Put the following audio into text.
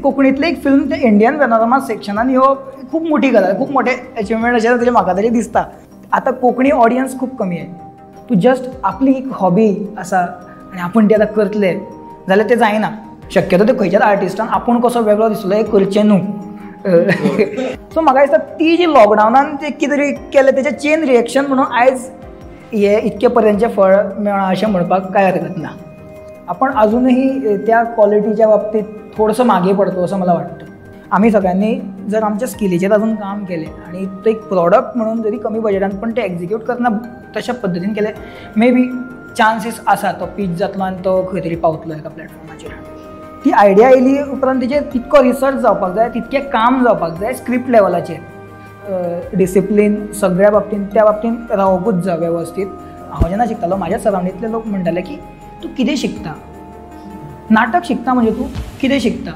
कोंकणींतलें एक फिल्म तें Indian panorama सेक्शनान येवप खूब मोठी गजाल, खूब मोठें एचिवमेंट अशें तरी म्हाका तरी दिसता. आतां कोंकणी ऑडियन्स खूब कमी आहे. तूं जस्ट आपली एक हॉबी आसा आनी आपूण ती आतां करतले जाल्यार तें जायना. शक्यतो ते खंयच्याच आर्टिस्टान आपूण कसो वेगळो दिसलो हें करचें न्हू. सो म्हाका दिसता ती जी लॉकडावनान तें कितें तरी केलें तेजें चेन रिएक्शन म्हणून आयज हे इतके पर्यंतचें फळ मेळ्ळां अशें म्हणपाक कांय हरकत ना. आपण अजूनही त्या क्वॉलिटीच्या बाबतीत थोडंसं मागे पडतो असं मला वाटतं. आमी सगळ्यांनी जर आमच्या स्किलीचेर अजून काम केलें आनी तो एक प्रॉडक्ट म्हणून जरी कमी बजटान पण ते एक्झिक्यूट करतना तशा पद्दतीन केलें, मे बी चान्सीस आसा तो पीच जातलो आनी तो खंय तरी पावतलो एका प्लॅटफॉर्माचेर. ती आयडिया आयली उपरांत तेजेर तितको रिसर्च जावपाक जाय, तितकें काम जावपाक जाय स्क्रिप्ट लेवलाचेर, डिसिप्लीन सगळ्या बाबतीन त्या बाबतीन रावपूच जाय वेवस्थीत. हांव जेन्ना शिकतालो म्हाज्या सरावंडींतले लोक म्हणटाले की तूं कितें शिकता, नाटक शिकता म्हणजे तूं कितें शिकता.